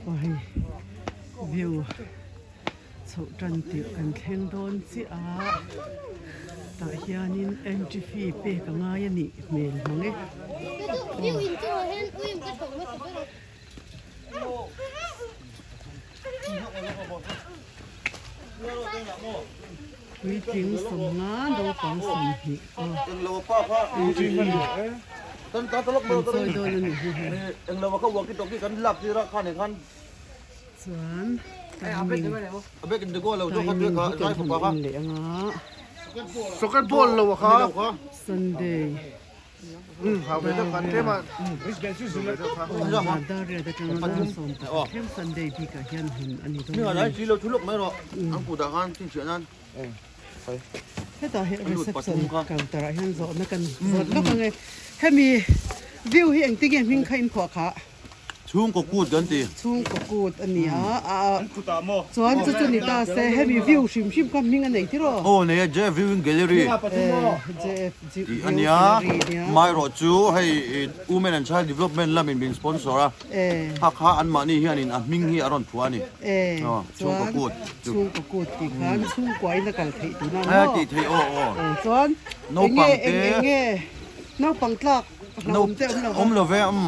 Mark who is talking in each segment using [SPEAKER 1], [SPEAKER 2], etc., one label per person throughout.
[SPEAKER 1] Aw hei view chhoh tan tirh kan thleng dawn chiah a tah hianin entry fee pek a ngai a nih hmel mang e. Puitling 50 naupang 20 aw entry fee kan chawi dawn a nih hi hei. Chuan timing timing hi kan han en leh ang a. Sunday. Dar riat atanga dar 11 thleng Sunday bikah hian hun a ni dawn a ni. Hetah hi reception counter ah hian zawhna kan zawt lawk ang e. Hemi view hi engtin nge hming kha in phuah khah?
[SPEAKER 2] Chhungkaw kut kan ti.
[SPEAKER 1] Chhungkaw kut a ni a, a chuan chu chu ni ta se hemi view hrim hrim kha hming a nei tir aw.
[SPEAKER 2] Aw nei a, JF Viewing Gallery.
[SPEAKER 1] JF
[SPEAKER 2] Tih a nia, amaherawh chu hei Women and Child Development lamin min sponsor a, kha kha anmahni hianin a hming hi a rawn phuah a ni. Chhungkaw kut
[SPEAKER 1] chu. Chhungkaw kut tih khan chhungkuain a kal theih tihna ang maw?
[SPEAKER 2] Tih theih aw aw.
[SPEAKER 1] Chuan enge enge naupang tlak Hlauhawm te awm lo va.
[SPEAKER 2] Awm lo ve umm.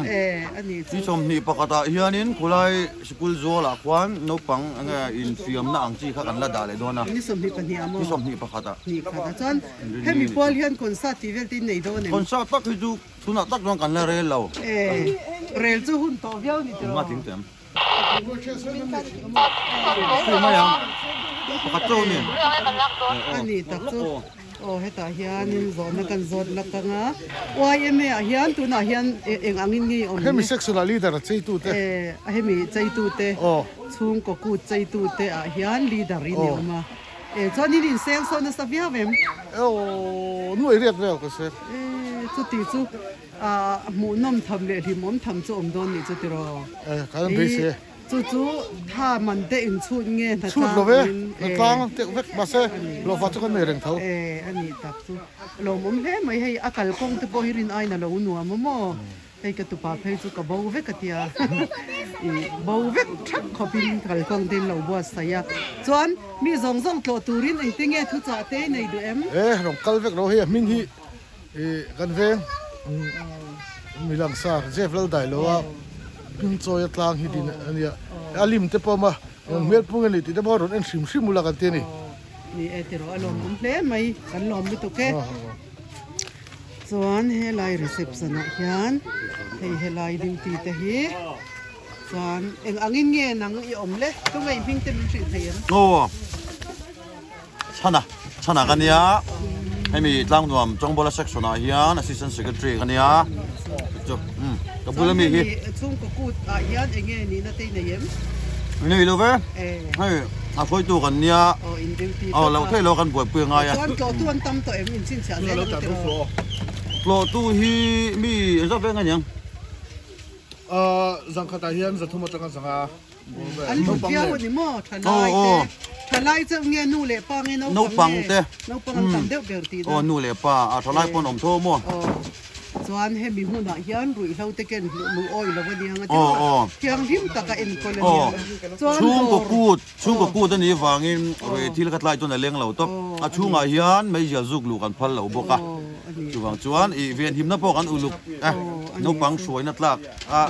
[SPEAKER 2] Ni 21 ah hianin khulai sikul zualah khuan naupang enge infiamna ang chi kha kan la dah leh dawn a.
[SPEAKER 1] Ni 22 ah maw?
[SPEAKER 2] Ni 21 ah.
[SPEAKER 1] Ni khat ah. Chuan hemi pual hian concert tih vel te in nei dawn em?
[SPEAKER 2] Concert tak hi chu tunah tak chuan kan la rel lo.
[SPEAKER 1] Rel chu hun tawh viau ni tiraw?
[SPEAKER 2] Engmah tling teh ang. Chu mai ang. Pakhat chauh a ni.
[SPEAKER 1] A ni tak chu. Aw hetah hianin zawhna kan zawt lak ang a. YMA ah hian tunah hian eng angin nge i awm le?
[SPEAKER 3] Hemi section ah leader a cheitu te.
[SPEAKER 1] Hemi cheitu te. Chhungkaw kut cheitu te ah hian leader i ni awm a. Chuan in inseng sawn nasa viau em?
[SPEAKER 3] Aw nuai riat vel ka hre.
[SPEAKER 1] Chuti chu. A hmuhnawm tham leh hlimawm tham chu awm dawn nih chu tiraw?
[SPEAKER 3] Eh, kan an beisei e.
[SPEAKER 1] Chu chu tha man te in chhut nge hnatlang
[SPEAKER 3] Chhut lo ve, hnatlang teuh vek mahse hlawhfa chu kan nei reng tho.
[SPEAKER 1] Eh, a nih tak chu. Lawmawm hle mai hei, a kalkawng te pawh hi rin aiin a lo nuam a maw? Hei ka tupa phei chu ka bo vek a tia. I bo vek thak khawpin kalkawng te in lo buatsaih a. Chuan mi zawng zawng tlawh turin engtinge thuchah te i nei duh em?
[SPEAKER 3] Eh, rawn kal vek lo hei a hming hi. I kan veng mi langsar Jeff Laldailo a hming chawi a tlang hi din a nia. A lim te pawh a awm a, eng hmel pung a ni tih te pawh a rawn en hrim hrim ula kan ti a ni.
[SPEAKER 1] Ni e tiraw a lawmawm hle mai, kan lawm lutuk e. Chuan helai reception ah hian hei helai duty te hi chuan eng angin nge nang i awm le? Tunge i hming te min hrilh thei em?
[SPEAKER 2] Aw. Chhana, Chhana ka nia, hemi Tlangnuam Chawngbawla section ah hian Assistant Secretary ka nia, chu umm ka bula mi hi.
[SPEAKER 1] Chuan hemi chhungkaw kut ah hian eng nge nihna te i nei em?
[SPEAKER 2] Nei lo ve, hei a hruaitu kan nia, aw loh theih lo kan buaipui a ngai a.
[SPEAKER 1] Chuan tlawhtu an tam tawh em? Inchhinchhiah zel ang tiraw?
[SPEAKER 2] Tlawhtu hi mi engzat veng a niang?
[SPEAKER 3] Zangkhatah hian 300 atanga 500.
[SPEAKER 1] An lut viau a ni maw? Thalai te, thalai chauh nge nu leh pa nge naupang nge? Naupang an tam deuh ber tih na.
[SPEAKER 2] Aw nu leh pa, a thalai pawn awm tho maw?
[SPEAKER 1] Aw, chuan hemi hmunah hian ruihhlo te ken hluh luh awi lo a nia nga ti maw? Thianghlim taka enkawl a nia. Chuan
[SPEAKER 2] Chhungkaw kut, chhungkaw kut a nih vangin ruih thil kha tlai chuan a leng lo tawp. A chhungah hian meizial zuk luh kan phal lo bawk a. Chuvang chuan i venhimna pawh kan uluk e, naupang hruaina tlak a.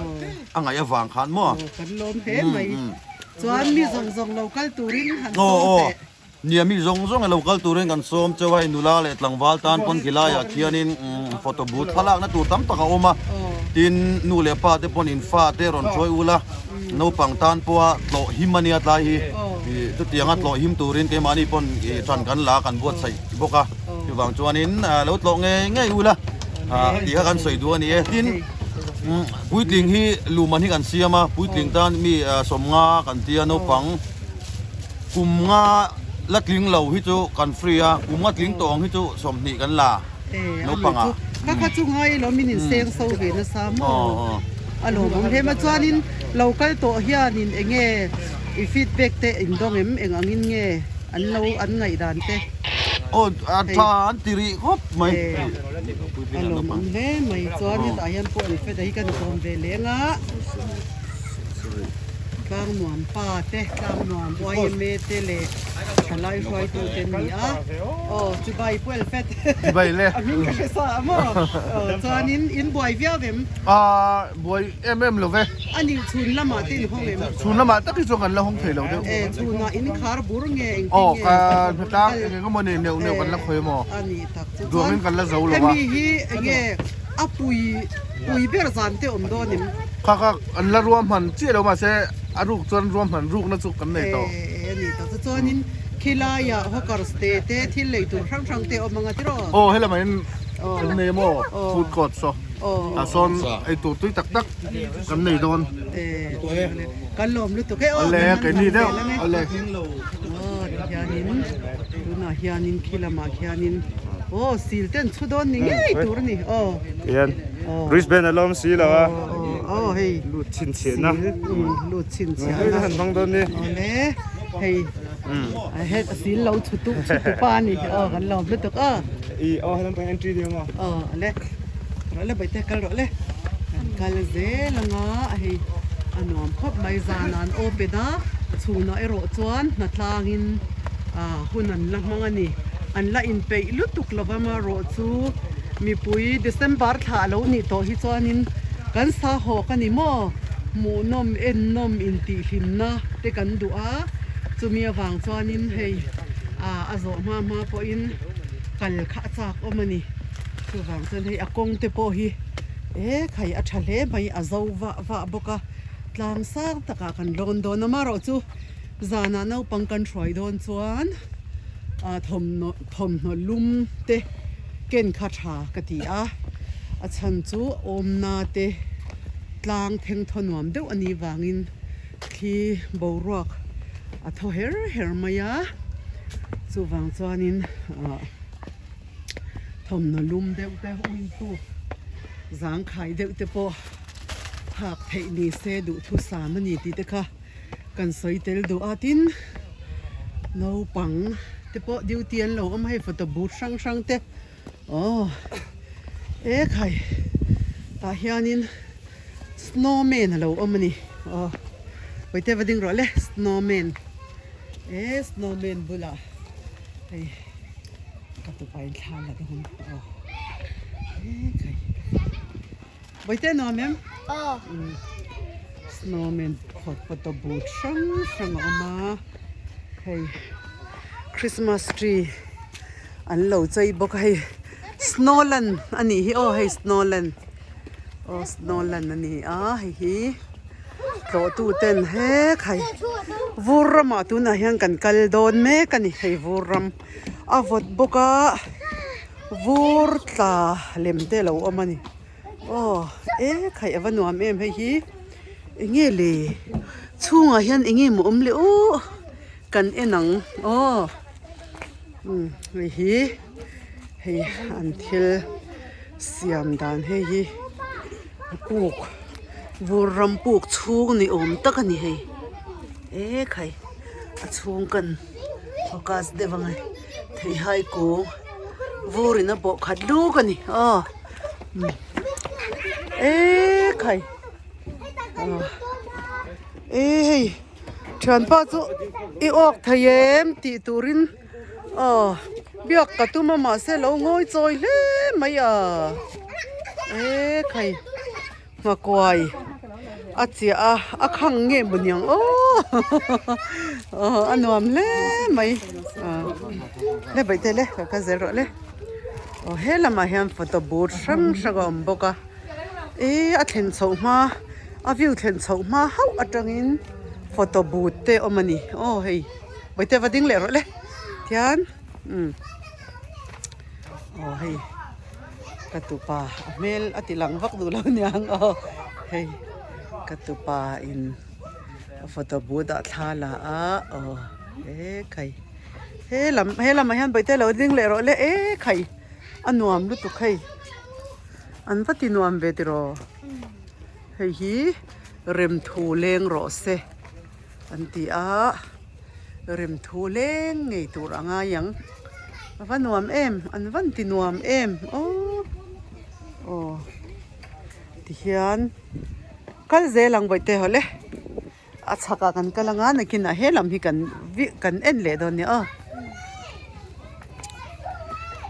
[SPEAKER 2] A ngaih avang khan maw?
[SPEAKER 1] Aw, kan lawm hle mai. Chuan mi zawng zawng lo kal turin han sawm teh.
[SPEAKER 2] Nia, mi zawng zawng lo kal turin kan sawm cheu a, hei nula leh tlangval tan pawn khilaiah khianin photo booth thlalakna tur tam tak a awm a. Tin, nu leh pa te pawn in fa te rawn hruai ul a, naupang tan pawha tlawh him a nia tlai hi. Chutianga tlawh him turin keimahni pawn ṭan kan la kan buatsaih bawk a. Chuvang chuanin lo tlawh ngei ngei ul a tih kha kan sawi duh a ni e. Tin. Puitling hi luhman hi kan siam a, puitling tan mi 50 kan tia naupang kum nga la tling lo hi chu kan free a, kum nga tling tawng hi chu 20 kan la naupang ah.
[SPEAKER 1] Ka kha chu ngai lo min in seng so ve nasa maw a lawmawm hle mai chuanin lo kal tawh hianin enge i feedback te in dawng em eng angin nge an lo an ngaihdan te.
[SPEAKER 2] Aw a tha an ti rih khawp mai.
[SPEAKER 1] A lawmawm hle mai chuan hetah hian pawh an feta hi kan kawm ve leng a. Tlangnuam pa te, Tlangnuam YMA te leh thalai hruaitu te an ni a. Aw, Chibai Puel Fet.
[SPEAKER 3] Chibai le.
[SPEAKER 1] A hming ka hre sa a maw? Aw, chuanin in buai viau em?
[SPEAKER 3] Aa, buai em em lo ve.
[SPEAKER 1] A nih chhun lamah te in hawng em?
[SPEAKER 3] Chhun lamah tak hi chuan kan la hawng thei lo deuh.
[SPEAKER 1] E, chhunah in khar bur nge engtin
[SPEAKER 3] Aw,
[SPEAKER 1] nge?
[SPEAKER 3] ka hmetlang eng eng emaw ni neuh neuh kan la khawi emaw?
[SPEAKER 1] A nih tak chu.
[SPEAKER 3] Duangin kan la zo lo a.
[SPEAKER 1] Hemi hi enge a pui pui ber zan te awm dawn em?
[SPEAKER 3] Kha kha an la ruahman chiah lo mahse a ruk chuan ruahman rukna chu kan nei tawh.
[SPEAKER 1] E, a nih tak chu. Chuanin khilaiah hawkers te te thil lei tur hrang hrang te awm ang a tiraw?
[SPEAKER 3] Aw, helama in kan nei emaw food court saw. Tah sawn ei tur tui tak tak kan nei dawn.
[SPEAKER 1] Kan lawm lutuk e aw.
[SPEAKER 3] Awle keini deuh awle.
[SPEAKER 1] Aw tihianin tunah hianin khi lamah khianin aw sil ten chhu dawn ni ngei tur a ni aw.
[SPEAKER 4] Tihian wristband a lawm si lo a.
[SPEAKER 1] Aw hei.
[SPEAKER 4] Lut chhinchhiahna.
[SPEAKER 1] Lut chhinchhiahna.
[SPEAKER 4] Han hmang dawn ni.
[SPEAKER 1] Awle hei het sil lo chhu tu chhu tu pa ni aw kan lawm lutuk aw.
[SPEAKER 4] I aw helam pang entry ni maw.
[SPEAKER 1] Aw awle. Rawh le baihte kal rawh le. Kan kal zel anga hei a nuam khawp mai zan an open a chhunah erawh chuan hnatlangin ah hun an la hmang a ni. An la inpeih lutuk lova marawh chu mipui December thla a lo nih tawh hi chuanin kan sa hawk a ni maw hmuhnawm ennawm intihhlimna te kan duh a chumi avang chuanin hei ah a zawh hma hma pawhin kal kha a chak awm a ni. Chuvang chuan hei a kawng te pawh hi e khai a tha hle mai a zo vah vah bawk a tlang sang takah kan lawn dawn a marawh chu zanah naupang kan hruai dawn chuan ah thawmhnaw thawmhnaw lum te ken kha tha ka ti a a chhan chu awmna te tlang theng thaw nuam deuh a nih vangin thli boruak a thaw her her mai a chuvang chuanin ah. Thawmhnaw lum deuh te uitu zangkhai deuh te pawh phak theih ni se duhthusam a ni tih te kha kan sawi tel duh a tin naupang te pawh duty an lo awm a hei photo booth hrang hrang te aw ekhai tah hianin snowman a lo awm a ni aw pawite va ding rawh le snowman e snowman bulah hei. Ka tupa in thla la dawn aw e khai Bawihte nuam em?
[SPEAKER 5] Aw.
[SPEAKER 1] Snowman phawt photo booth hrang hrang a awm a hei Christmas tree an lo chei bawk a hei snowland a nih hi aw hei snowland aw snowland a ni a hei hi Tlawhtu ten he khai vur ramah tunah hian kan kal dawn mek a ni hei vur ram a vawt bawk a vur tla lem te a lo awm a ni aw e khai a va nuam em hei hi eng nge le chhungah hian eng nge maw awm le aw kan en ang aw umm hei hi hei an thil siam dan hei hi puk vur ram puk chhung ni awm tak a ni hei e khai a chhung kan focus deuh ang e theihai kung vur in a bawh khat luk a ni aw e khai e hei thianpa chu i awk thei em tih turin. Aw biak ka tum a mahse lo ngawi chawi hle mai a e khai nghakuai a chiah a a khang nge maw niang aw aw a nuam hle mai a le baihte le ka kal zel rawh le aw he lamah hian photo booth hrang hrang a awm bawk a e a thlen chhoh hma a view thlen chhoh hma hauh atangin photo booth te a awm a ni aw hei. Bawihte va ding leh rawh le tihian umm aw hei ka tupa a hmel a ti lang vak duh lo aniang aw hei ka tupa in a photo booth ah thla la a aw e khai he lam he lamah hian bawihte lo ding leh rawh le e khai a nuam lutuk hei an va ti nuam ve tiraw hei hi remthu leng rawh se. An ti a, remthu leng ngei tur a ngai ang. A va nuam em, an van ti nuam em aw aw tihian kal zel ang bawihte hawlh e. A chhakah kan kal anga nakinah he lam hi kan kan en leh dawn nia aw.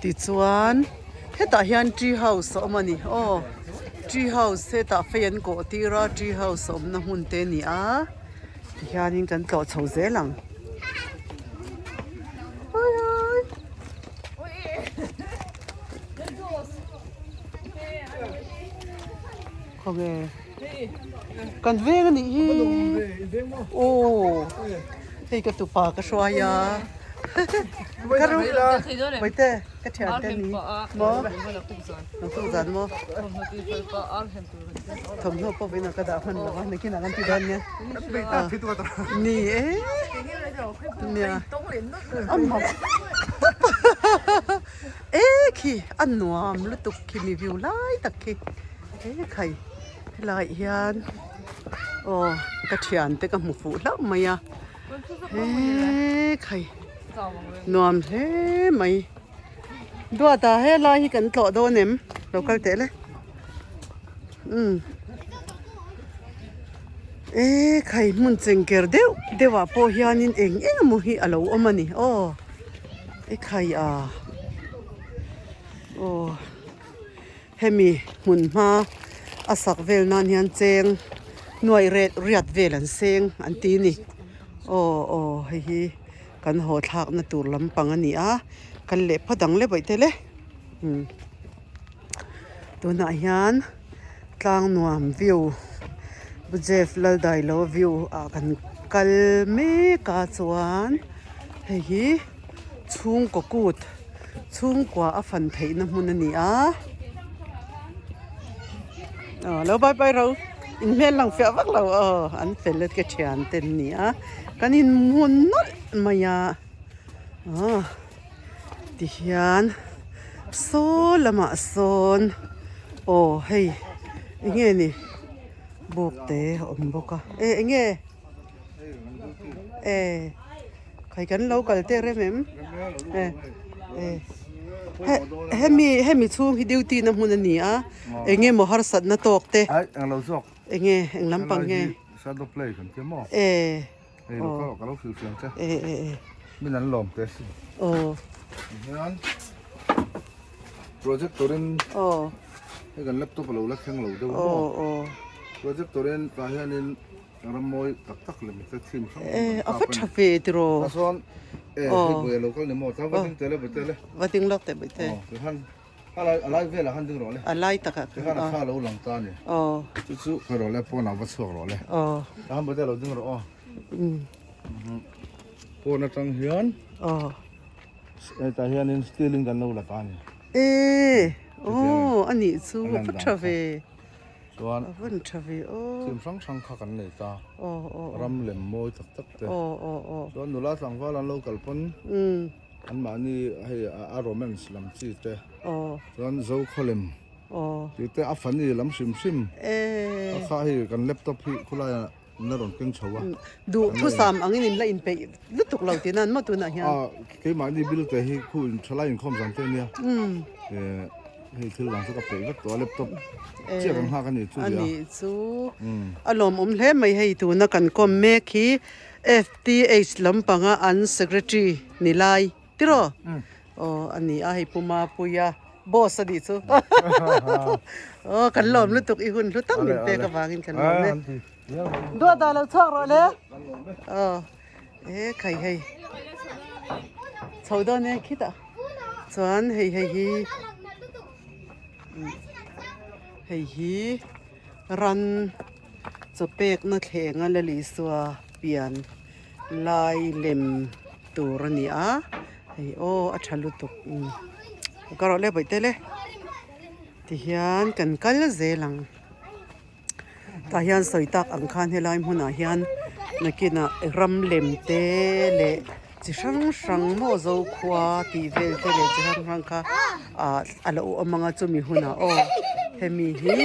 [SPEAKER 1] Tichuan hetah hian tree house a awm a ni aw tree house hetah fei an kawh tir a tree house a awmna hmun te a ni a tihianin kan tlawh chho zel ang. Khawnge kan veng a nih hi aw hei ka tupa ka hruai a ka ru Mawite ka thian te ni maw naktuk zan maw thawmhnaw pawh vawiin ah ka dah hman lo a nakinah kan ti dawn nia ni e nia a mak e khi a nuam lutuk khi mi view lai tak khi. He khai helai hian aw ka thiante ka hmu fuh hlauh mai a he khai nuam hle mai duata helai hi kan tlawh dawn em lo kal teh le umm e khai hmun chengker deuh deuh ah pawh hianin eng eng emaw hi a lo awm a ni aw e khai a aw. Hemi hmun hma a sak vel nan hian cheng nuai ret riat vel an seng an ti a ni. Aw aw hei hi kan haw thlakna tur lampang a ni a kal leh phawt ang le bawihte le umm tunah hian tlang nuam view Jeff Laldailo view ah kan kal mek a chuan hei hi chhungkaw kut. Chhungkua a fan theihna hmun a ni a. Aw lo bai bai ro in hmel lang fiah vak lo aw an fel e ka thian te an ni a kan in hmun nawlh mai a aw tihian saw lamah sawn aw hei eng nge ni bawk te a awm bawk a e eng nge e. Khai kan lo kal teh rem em? E e he hemi hemi chhung hi duty na hmun a ni a eng emaw harsatna tawk te
[SPEAKER 3] Ai eng lo zawk
[SPEAKER 1] eng nge eng lampang nge
[SPEAKER 3] Shadow play kan tia maw
[SPEAKER 1] e
[SPEAKER 3] hei lo ka lo hrilh fiam che
[SPEAKER 1] e e e
[SPEAKER 3] min an lawm teh si
[SPEAKER 1] aw
[SPEAKER 3] hian projector in
[SPEAKER 1] aw
[SPEAKER 3] hei kan laptop a lo la thleng lo deuh a
[SPEAKER 1] aw aw
[SPEAKER 3] projector in tah hianin Rammawi tak tak lem te thim hrang hrang
[SPEAKER 1] Eh, a va tha ve tiraw.
[SPEAKER 3] Ta sawn eh hei buai a lo kal ni maw ta va ding teh le buai teh le.
[SPEAKER 1] Va ding lawk teh buai teh.
[SPEAKER 3] Aw ti khan a lai a lai velah khan ding rawh le.
[SPEAKER 1] A lai takah
[SPEAKER 3] khan. Ti khan a thla lo lang ta ni.
[SPEAKER 1] Aw.
[SPEAKER 3] Chu chu khawi rawh le pawnah va chhuak rawh le.
[SPEAKER 1] Aw.
[SPEAKER 3] Ta khan buai teh lo ding rawh aw. Pawn atang hian.
[SPEAKER 1] Aw.
[SPEAKER 3] Hetah hianin steel in kan lo la ta ni.
[SPEAKER 1] Eh, aw a nih chu a va tha ve.
[SPEAKER 3] Chuan
[SPEAKER 1] A van tha ve aw.
[SPEAKER 3] Thim hrang hrang kha kan nei ta.
[SPEAKER 1] Aw aw.
[SPEAKER 3] Ram lem mawi tak tak te.
[SPEAKER 1] Aw aw aw.
[SPEAKER 3] Chuan nula tlangval an lo kal pawn.
[SPEAKER 1] Umm.
[SPEAKER 3] An mahni hei a romance lam chi te.
[SPEAKER 1] Aw.
[SPEAKER 3] Chuan Zokhaw lem.
[SPEAKER 1] Aw.
[SPEAKER 3] Tih te a funny lam hrim hrim.
[SPEAKER 1] Ee.
[SPEAKER 3] A kha hei kan laptop hi khulaiah an la rawn keng chho a.
[SPEAKER 1] Duh thusam angin in la inpeih lutuk lo tih nan maw tunah hian.
[SPEAKER 3] A keimahni bill te hi khu in thalai inkhawm zan te ania.
[SPEAKER 1] Umm.
[SPEAKER 3] Eh hei thil dang chu ka peih vek tawh a laptop chiah kan nghak a ni chu
[SPEAKER 1] A nih chu a lawmawm hle mai hei tuna kan kawm mek hi FTH lampanga an secretary ni lai tiraw. Aw a ni a hei Pu Mapuia boss a nih chu aw kan lawm lutuk i hun hlu tak min pek avangin kan lawm e duat ah lo chhuak rawh le aw e khai hei chho dawn e khitah chuan hei hei hi hei hi ran chaw pekna thleng a la Isua pian lai lem. Tur a ni a hei aw a tha lutuk umm ka rawh le bawihte le tihian kan kal zel ang tah hian sawi tak ang khan helai hmunah hian nakinah ram lem te leh chi hrang hrang maw zokhua tih vel te leh chi hrang hrang kha ah a lo awm ang a chumi hunah aw hemi hi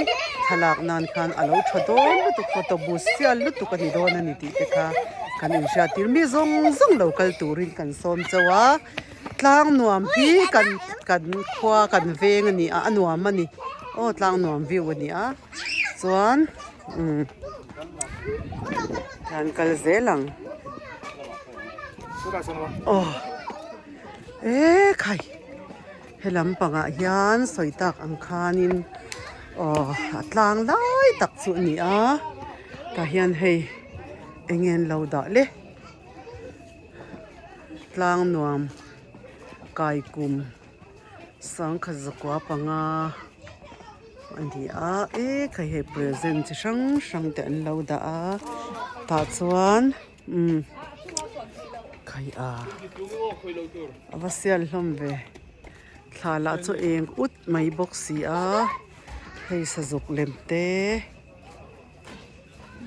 [SPEAKER 1] thlalak nan khan a lo tha dawn lutuk photo booth sial lutuk a ni dawn a ni tih te kha kan inhriat tir mi zawng zawng lo kal turin kan sawm chauh a tlang nuam hi kan kan khua kan veng a ni a a nuam a ni aw tlang nuam view a ni a chuan umm. Kan kal zel ang. Aw e khai he lampangah hian sawi tak ang khanin aw a tlang lai tak chu a ni a tah hian hei eng nge an lo dah le tlang nuam kai kum. Sangkhat zakua panga a ni a e khai hei present chi hrang hrang te an lo dah a tah chuan umm khai a a va sial hlawm ve thla lah chu eng ut mai bawk si a hei sazuk lem te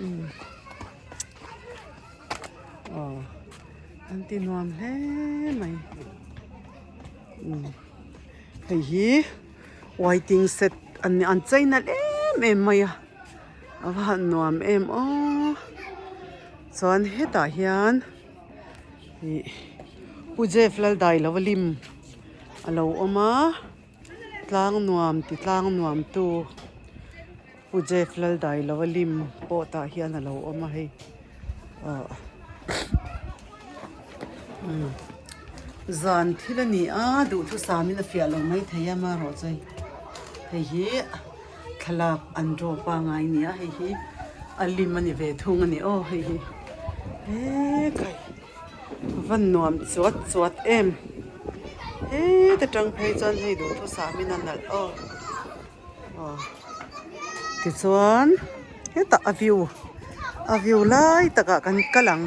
[SPEAKER 1] umm aw an ti nuam hle mai. Hei hi waiting set an ni an chei nalh em em mai a a va han nuam em aw chuan hetah hian ih Pu Jeff Laldailova lim a lo awm a tlang nuam ti tlang nuam tu Pu Jeff Laldailova lim pawh tah hian a lo awm a hei aw umm zan thil a ni a duhthusam in a fiah lo maithei a amaherawh chu hei hi thlalak an draw pangai a ni a hei hi a lim a ni ve thung a ni aw hei hi hekai van nuam chuat chuat em heta tang phei chuan hei duhthusam in a nalh aw. Aw tichuan hetah a view a view lai takah kan kal ang.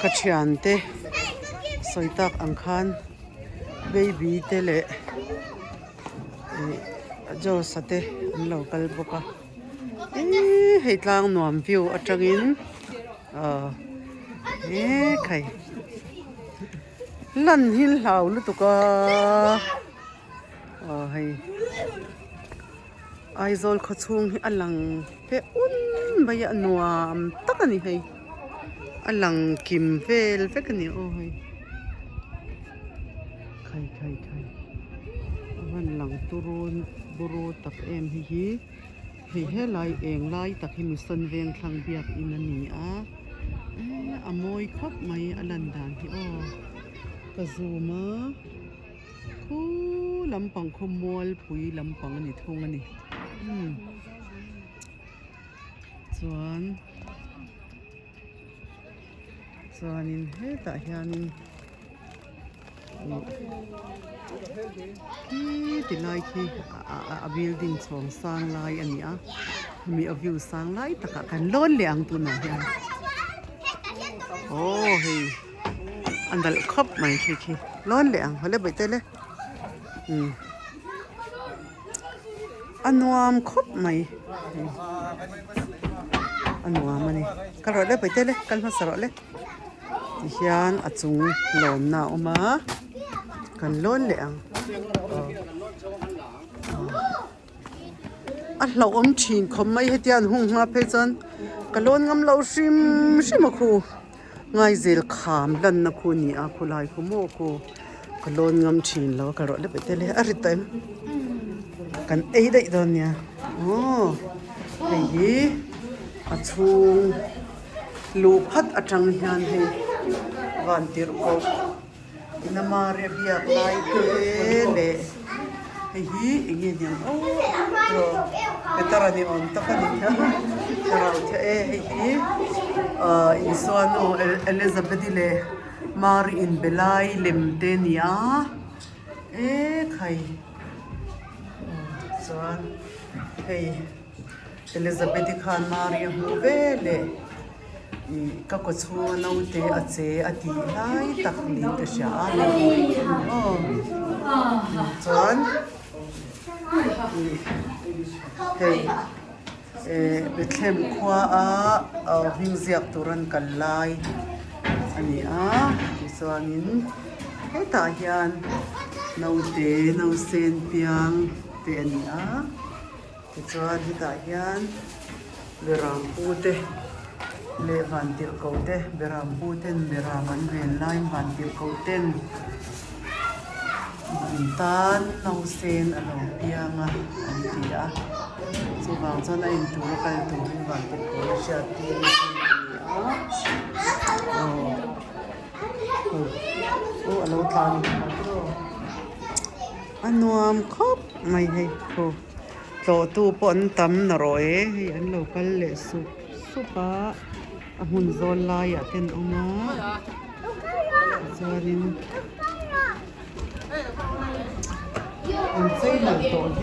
[SPEAKER 1] Ka thiante sawi tak ang khan baby te leh ih Josh-a te an lo kal bawk a. Eee hei tlang nuam view atangin aw he khai lan hi hlau lutuk a aw hei Aizawl khaw chhung hi a lang pe un mai a nuam tak a ni hei a lang kim vel vek a ni aw hei khai khai khai a van lang turun buru tak em hei hi. Hei helai eng lai tak hi Mission Vengthlang biakin a ni a eh a mawi khawp mai a lan dan hi aw ka zoom a khu lampang khaw mualpui lampang a ni thung a ni umm chuan chuanin hetah hianin. Khi ti lai khi a building chhawng sang lai a ni a hemi a view sang lai takah kan lawn leh ang tunah hian aw hei a nalh khawp mai khi khi lawn leh ang hawle bawihte le umm a nuam khawp mai a nuam a ni kal rawh le bawihte le kal hmasa rawh le. Tihian a chung lawmna a awm a kan lawn leh ang a hlauhawm thin khawp mai hetia an hung hma phei chuan ka lawn ngam lo hrim hrim a khu ngaizel kham lanna khu a ni a khulai khu maw khu ka lawn ngam thin lo a ka rawh lep tel e a ri tawh em kan ei daih dawn nia aw hei hi a chhung. Luh phat atang hian hei van tirh koh Inamari a biak lai te leh hei hi eng nge niang aw tiraw Petera ni awm tak a ni ka rau thei e hei hi ahh Isua nu Elizabeth-i leh Mary inbe lai lem te a ni a e khai chuan hei. Elizabeth-i khan Mary a hmuh ve leh ih ka kaw chhunga naute a che a tih lai tak niin ka hria a aw chuan ih hei eh Bethlehem khua a hming ziak tur an kal lai a ni a tichuanin hetah hian naute nausen piang te a ni a. Tichuan hetah hian beram pu te leh vantirhkoh te beram pu ten beram an ven laiin vantirhkoh ten. An tan nausen a lo piang a an ti a, chuvang chuan a in tura kal turin vantirhkoh a hriat tir a ni a, aw aw a lo tlan a nuam khawp mai hei khu tlawhtu pawh an tam na rawh e hei an lo kal leh sup sup a a hmun zawl laiah te an awm a tichuanin. An chei nalh tawh hle.